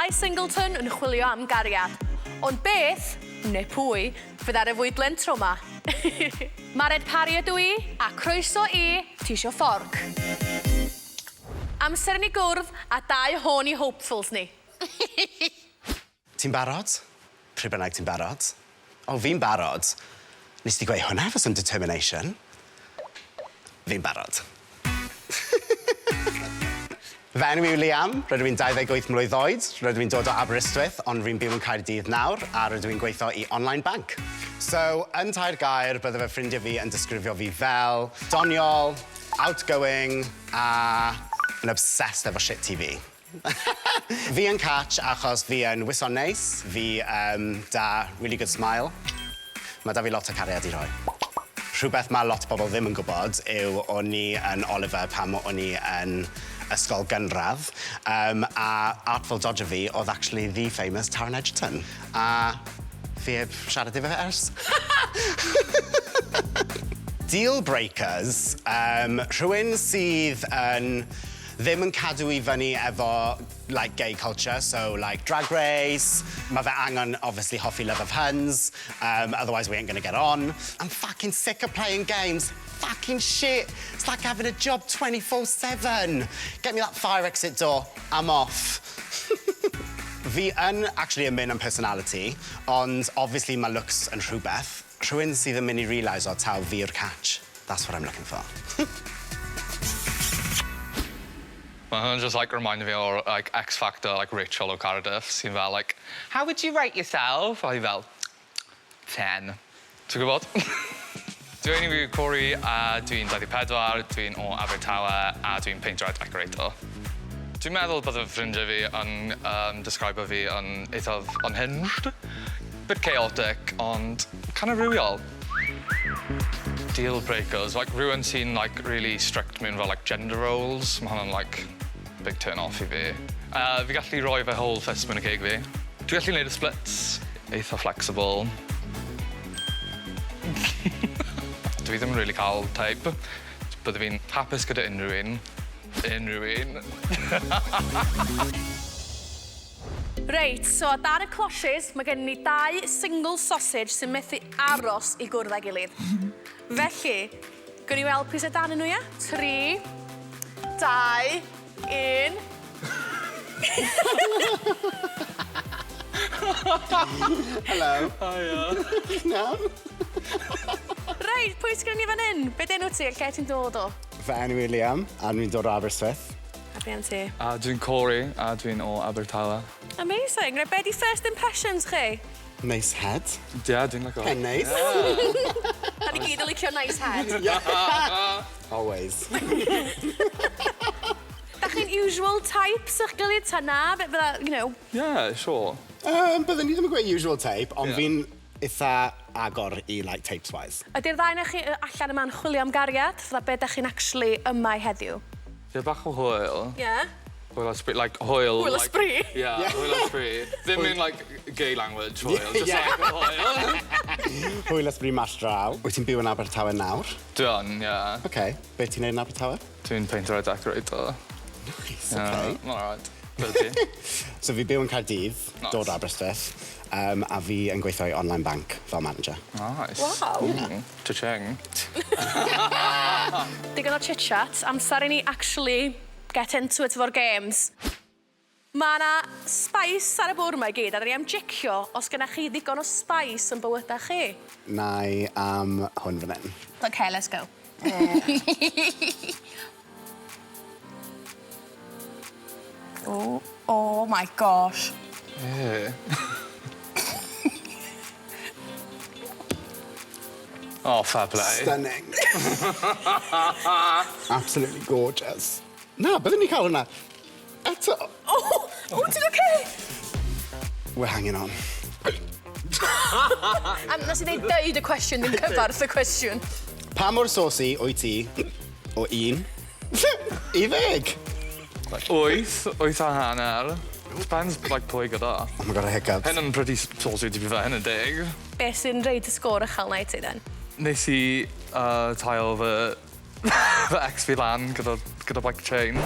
dau singleton yn chwilio am gariad. Ond beth, neu pwy, fydd ar y fwydlen tro 'ma? Mared Parry ydw i, a croeso i Tisio Fforc. Amser i ni gwrdd â dau horny hopefuls ni. Ti'n barod? Pryd bynnag ti'n barod. O, fi'n barod. Nes di gweud hwnna efo some determination. Fi'n barod. Fy enw i yw Liam, rydw i'n 28 mlwydd oed, rydw i'n dod o Aberystwyth ond rwy'n byw yn Caerdydd nawr a rydw i'n gweithio i Online Bank. So, yn tair gair, bydde fy ffrindiau fi yn disgrifio fi fel doniol, outgoing a yn obsessed efo shit TV. Fi yn catch achos fi yn wison neis, fi yym 'da really good smile. Ma' 'da fi lot o cariad i rhoi. Rhywbeth ma' lot o bobl ddim yn gwybod yw o'n i yn Oliver pam o'n i yn ysgol gynradd yym a Artful Dodger fi oedd actually the famous Taron Egerton a fi heb siarad efo fe ers. Deal breakers, yym rhywun sydd yn Ddim yn cadw i fyny efo like gay culture, so like Drag Race, ma' fe angen obviously hoffi Love of Huns, um, otherwise we ain't gonna get on. I'm fucking sick of playing games, fucking shit, it's like having a job 24/7. Get me that fire exit door, I'm off. Fi yn actually yn mynd am personality, ond obviously ma' looks yn rhywbeth. Rhywun sydd yn mynd i realiso taw fi yw'r catch. That's what I'm looking for. Ma' hwnna'n just like remindo fi o'r like X Factor like Rachel o Cardiff sy'n fel like How would you rate yourself? A hi fel Ten. Ti'n gwybod? Dwi enw fi yw Corey a dwi'n 24, dwi'n o Abertawe a dwi'n painter a decorator. Dwi'n meddwl bydde fy ffrindiau fi yn yym disgribio fi yn eithaf unhinged. Bit chaotic ond kind of rywiol. Deal breakers, like rhywun sy'n like really strict mewn fel like gender roles, ma' hwnna'n like big turn off i fi. Yy fi gallu roi fy whole fist mewn y ceg fi. Dwi gallu neud y splits, eitha flexible. Dwi ddim yn rili ca'l type. Bydde fi'n hapus gyda unrhyw un. Unrhyw un. Reit, so o dan y cloches, mae gennym ni dau single sausage sy'n methu aros i gwrdd â'i gilydd. Felly, gawn ni weld pwy sydd dan nhw, ia? 3, 2, 1. Helo. Haia. Ti'n iawn? Reit, pwy sydd gennym ni fan hyn? Be 'di enw ti a lle ti'n dod o? Fy enw i Liam, a dwi'n dod o Aberystwyth. A be am ti? A dwi'n Corey a dwi'n o Abertawe. Amazing. Reit, be 'di first impressions chi? Nice head. Ie, dwi'n lico. Pen neis. Da ni gyd yn licio nice head. Always. Da chi'n usual types o'ch gilydd ta na? Be fydda, you know? Yeah, sure. Yym, byddwn i ddim yn gweud usual type, ond fi'n itha agor i like types wise. Ydy'r ddau 'na chi allan yma'n chwilio am gariad? Fatha be' 'dach chi'n actually yma i heddiw? Ie bach o hwyl. Ie? Hwyl a sbri like hwyl. Hwyl a sbri? Ie hwyl a sbri. Ddim in like gay language hwyl just like hwyl. Hwyl a sbri mas draw. Wyt ti'n byw yn Abertawe nawr? Dwi yn ie. Ok, be' ti'n neud yn Abertawe? Dwi'n painter a decorator. Nice ok. Ie ma'n alright. Be' ti? So fi byw yn Caerdydd. Nice. Dod o Aberystwyth. Yym a fi yn gweithio i online bank fel manager. Nice. Waw. Ww cha-ching. Digon o chit-chat, amser i ni actually get into it efo'r games. Ma' 'na spice ar y bwr' 'ma i gyd a 'dan ni am jecio os gynna chi ddigon o spice yn bywyda chi. Nai am hwn fan 'yn. Ok let's go. Oh, oh my gosh. Ew. Oh, fair play. Stunning. Absolutely gorgeous. Na, byddwn ni cael hwnna eto. Oh, oh, ti'n okay? We're hanging on. A nes i ddeud deud y cwestiwn, ddim cyfarth y cwestiwn. Pa mor saucy wyt ti o un i ddeg? Wyth, wyth a hanner. Depends like pwy gyda. Oh my god, y hiccups. Hyn yn pretty saucy to be fair, hyn yn deg. Be sy'n reid y sgôr uchel 'na i ti then? Nes i yy tail fy fy ex fi lan gyda gyda bike chain.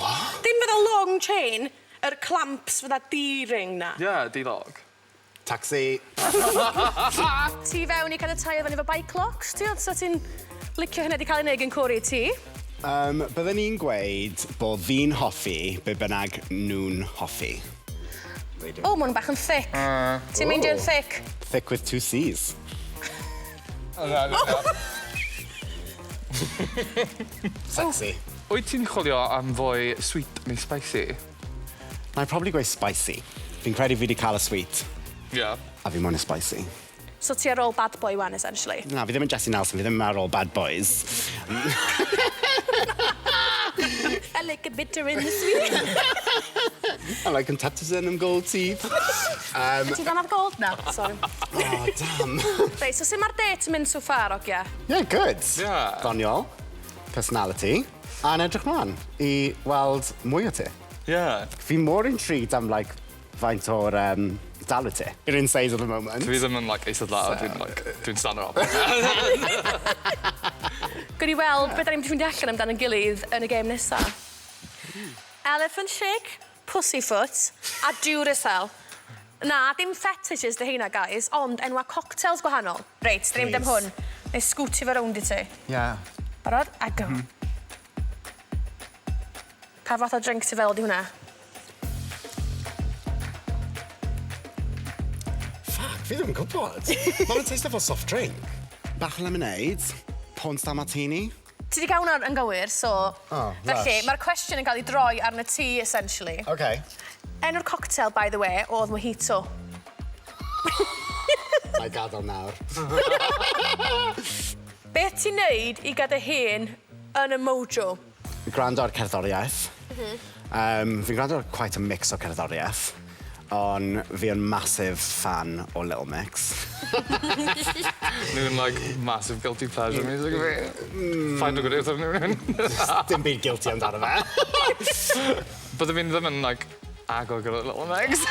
What? Dim fatha long chain? Yr clamps fydda D-ring na. Yeah, D-lock. Taxi. Ti fewn i cael y tair fyny efo bike locks, ti? So ti'n licio hynna di cael ei wneud gen Corey ti? Bydden i'n gweud bod fi'n hoffi be bynnag nhw'n hoffi. O, ma' hwn bach yn thick. Ti'n meindio yn thick? Thick with two C's. Sexy. Wyt ti'n chwilio am fwy sweet neu spicy? Na i probably gweud spicy. Fi'n credu fi wedi cael y sweet. Yeah. A fi moyn y spicy. So ti ar ôl bad boy wan, essentially? Na, fi ddim yn Jessie Nelson, fi ddim ar ôl bad boys. I like a bitter in the sweet. I like contacts and gold teeth. Ti dan ar gold na? Sorry. Oh, damn. Reit, so sut mae'r date yn mynd so far, ogia? Yeah, good. Yeah. Doniol. Personality. A'n edrych mlaen i weld mwy o ti. Yeah. Fi mor intrigued am, like, faint o'r dal ti. You're in size at the moment. Dwi ddim yn like, eistedd lawr, dwi'n like, dwi'n stand up. Gwni ni weld beth da ni'n mynd i ffeindio allan amdano gilydd yn y gêm nesa. Elephant Shake, Pussyfoot a Duracell. Na, dim fetishes dy heina, guys, ond enwa cocktails gwahanol. Reit, da ni'n mynd am hwn. Neu scootio fe rownd i ti. Yeah. Barod? A go. Pa fath o drink ti fel di hwnna? Fuck, fi ddim yn gwybod. Mae'n taste fel soft drink. Bach o lemonade, porn star martini. Ti di gael hwnna yn gywir, so... Oh, Felly, lush. mae'r cwestiwn yn cael ei droi arno ti, essentially. Okay. Enw'r cocktail, by the way, oedd mojito. Mae gadael nawr. Beth ti'n neud i gadael hun yn y mojo? Gwrando ar cerddoriaeth. Fi'n gwrando ar quite a mix o cerddoriaeth. Ond fi yn massive fan o Little Mix. Nhw'n like massive guilty pleasure music fi. Find o gwrdd nhw'n. Dim byd guilty amdano fe. Bydde fi'n ddim yn like agor gyda Little Mix.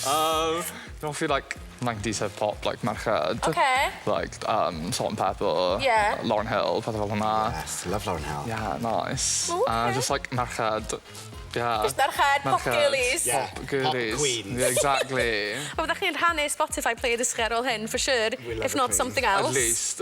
Dwi'n hoffi like 90s hip hop, like merched. Okay. Like Salt and Pepper, Lauryn Hill, pethau fel hwnna. Yes, love Lauryn Hill. Yeah, nice. Okay. Just like merched. Yeah. Just merched, pop girlies. Yeah. Pop girlies. Pop queens. Yeah, exactly. Wel, byddech chi'n rhannu Spotify playlist chi ar ôl hyn, for sure, We love if a not queen. something else. At least.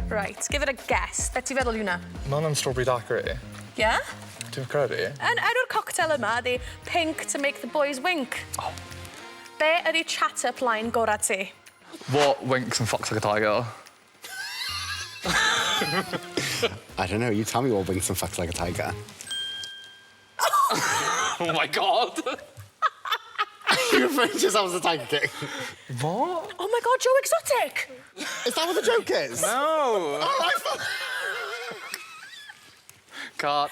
Right, give it a guess. Be ti'n feddwl yw hwnna? Mae hwnna'n strawberry daiquiri. Yeah? Dwi'n credu. Yn enw'r cocktail yma ydi Pink to make the boys wink. Oh. Be ydi chat-up line gorau ti? What winks and fucks like a tiger? I don't know, you tell me what winks and fucks like a tiger. Oh my God! You referring to yourself as a tiger king? What? Oh my God, Joe Exotic! Is that what the joke is? No! Oh, I thought... Cut.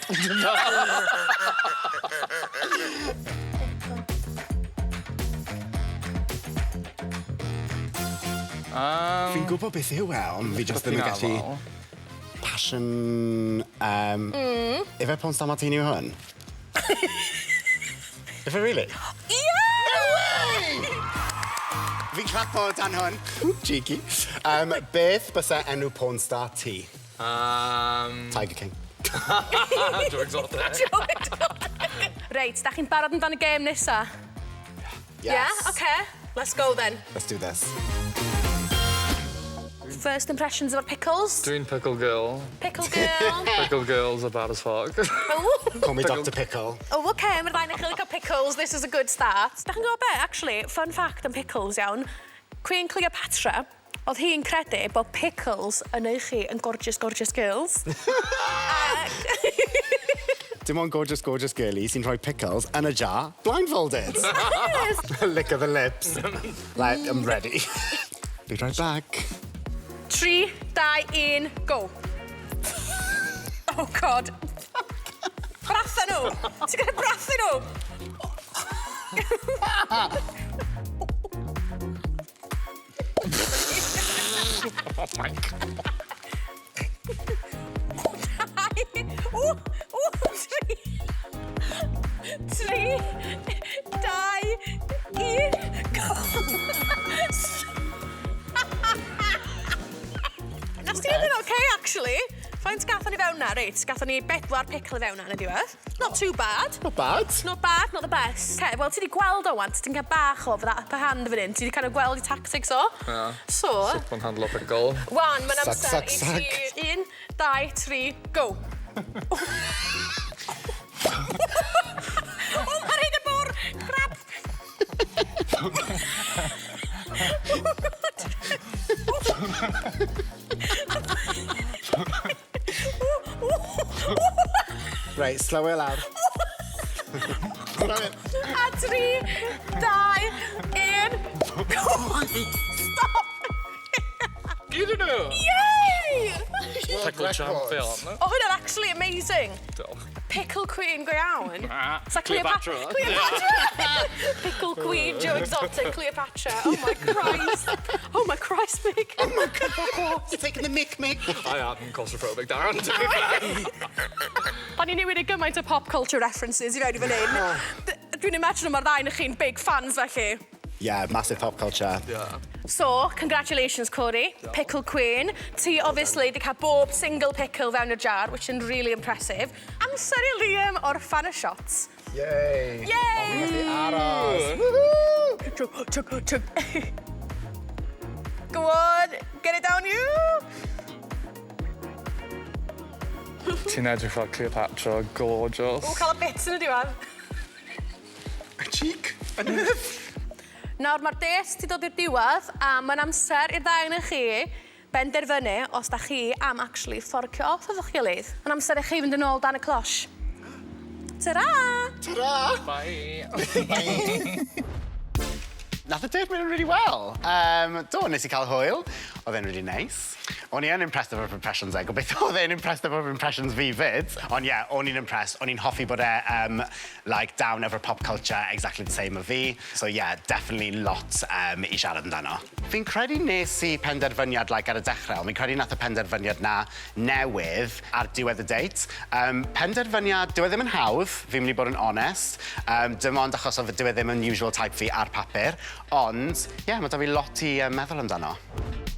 Fi'n gwybod beth yw e, ond fi just ddim yn gallu... Passion... Ife pornstar martini yw hwn? Ife really? Yeah! No way! Fi'n clapo dan hwn. Cheeky. Beth bysa enw pornstar ti? Tiger King. Joe Exotic. Joe Exotic. Reit, da chi'n barod amdan y gêm nesa? Yes. Yeah? Okay. Let's go then. Let's do this. First impressions of our pickles? Dwi'n pickle girl. Pickle girl. Pickle girls are bad as fuck. Oh. Call me Dr Pickle. Oh, okay, mae'r ddau yn cael pickles. This is a good start. Da chi'n gwybod be, actually, fun fact am pickles, iawn. Queen Cleopatra, oedd hi'n credu bod pickles yn neud chi yn gorgeous, gorgeous girls. Dim ond gorgeous, gorgeous girlie sy'n rhoi pickles yn a jar, blindfolded. Yes. Lick of the lips. Like, I'm ready. Be right back. 3, 2, 1, go. Oh, God. Bratha nhw! Ti'n gwneud brathu nhw? Oh my God. Ww, ww, 3. 3, 2, 1, go. Nes ti wneud yn okay, actually. Faint gathon ni fewn na, reit. Reit, gathon ni bedwar pickle i fewn yn y diwedd. Not too bad. Not bad. Not bad, not the best. Okay, wel, ti 'di gweld o wan, ti'n cael bach o fatha upper hand fan hyn. Ti 'di kind of gweld i tactics o. Yeah. So, Sut mae'n handlo pickle. Wan, mae'n Suck, amser suck, i suck. ti. Un, dau, tri, go. O, mae'n rhaid y bwr! Crap! Reit, slow it lawr. Slow it. A tri, dau, un, go! Stop! Gyd yn nhw! Yay! Pickle champion. O, hwnna'n actually amazing. Diolch. Pickle Queen go iawn. Ah, Sa Cleopatra. Cleopatra! Pickle Queen, Joe Exotic, Cleopatra. Oh my Christ. Oh my Christ, Mick. Oh my God. You're taking the mick, Mick. I am claustrophobic, Darren, to be fair. Da ni newid y gymaint o pop culture references i fewn i fan hyn. Dwi'n imagine mae'r ddau yn chi'n big fans felly. Yeah, massive pop culture. Yeah. So, congratulations, Corey. Pickle Queen. Ti, obviously, di cael bob single pickle fewn y jar, which is really impressive. Amser i Liam orffan y shots. Yay. Yay! Felly aros. Woohoo! Chug, chug, chug. Go on, get it down you. Ti'n edrych fel Cleopatra, gorgeous. O, cael y bits yn y diwedd. A cheek. A nerve. Nawr mae'r date 'di dod i'r diwedd a mae'n amser i'r ddau yn chi benderfynu os da chi am actually fforcio off efo'ch gilydd. Mae'n amser i chi fynd yn ôl dan y cloche. Ta-ra! Ta-ra! Bye. Nath y date mynd yn really well. Do, nes i cael hwyl. Oedd e'n really nice. O'n i yn impressed efo'r impressions e. Gobeithio oedd e'n impressed efo'r impressions fi fyd. Ond ie, yeah, o'n i'n impressed. O'n i'n hoffi bod e like, down efo'r pop culture exactly the same o fi. So yeah, definitely lot i siarad amdano. Fi'n credu nes i penderfyniad like, ar y dechrau, ond fi'n credu nath y penderfyniad na newydd ar diwedd y date. Penderfyniad, dyw e ddim yn hawdd, fi'n mynd i bod yn onest. Dim ond achos oedd dyw e ddim yn usual type fi ar papur. Ond, ie, yeah, mae da fi lot i meddwl amdano.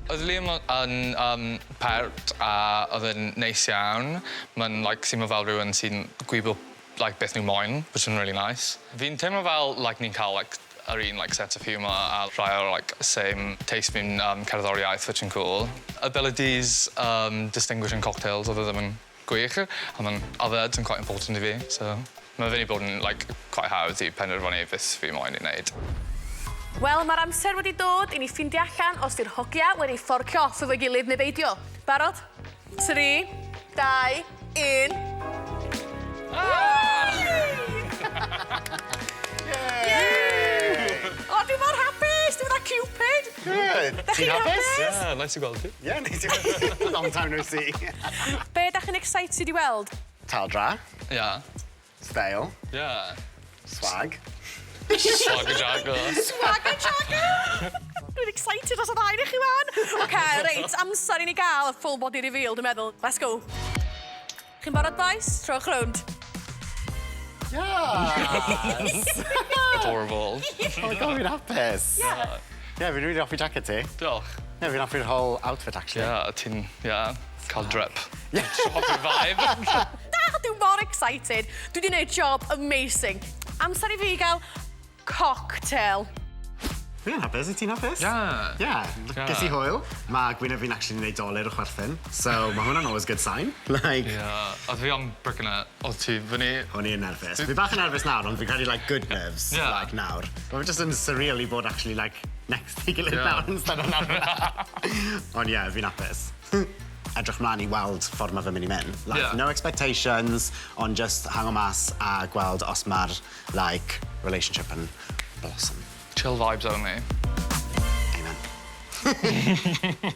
Oedd Liam yn pert a oedd yn neis iawn. Mae'n like, seemo fel rhywun sy'n gwybod like, beth nhw moyn, which is really nice. Fi'n teimlo fel like, ni'n cael like, yr un like, sense of humour a rhai o'r like, same taste fi'n cerddoriaeth, which yn cool. Abilities distinguishing cocktails oedd e ddim yn gwych, a mae'n yfed yn quite important i fi, so mae fe'n i bod yn like, quite hawdd i penderfynu beth fi moyn i wneud. Wel, mae'r amser wedi dod i ni ffindio allan os di'r hogia wedi fforcio off efo'i gilydd neu beidio. Barod? 3, 2, 1. Ah! Yay! O, dwi mor hapus! Dwi'n fatha Cupid! Good. Dach chi'n hapus? Yeah, nice i gweld ti. Yeah, nice i Long time no see. Be dach chi'n excited i weld? Taldra, style, swag. Swagger jagger. Swagger jagger! Dwi'n excited os o ddau i chi wan. Oce, reit, amser i ni gael y full body reveal, dwi'n meddwl. Let's go. Chi'n barod, boys? Trowch rownd. Yes! Adorable. Oh my God, fi'n hapus. Yeah. Yeah, fi'n really hoffi jacket ti. Diolch. Yeah, fi'n hoffi'r whole outfit, actually. Yeah, ti'n, yeah, cael drip. Hoffi'r vibe. Da, dwi'n mor excited. Dwi wedi gwneud job amazing. Amser i fi gael cocktail. Fi'n hapus, wyt ti'n hapus? Yeah. Yeah, Yeah. ges i hwyl. Mae gwyneb fi'n actually gwneud dolur o chwerthin, so mae hwnna'n always good sign. Like, Yeah, oedd fi on bricking it. Oedd ti fyny. O'n i yn nervous. Fi bach yn nervous nawr, ond fi'n credu like good nerves, like nawr. Mae'n just yn surreal i bod actually like next i gilydd nawr instead of nawr. Ond yeah, fi'n hapus. Edrych mlaen i weld ffordd mae fe'n mynd i mynd. Like, no expectations, ond just hango mas a gweld os mae'r like, relationship yn blossom. Chill vibes only. Amen.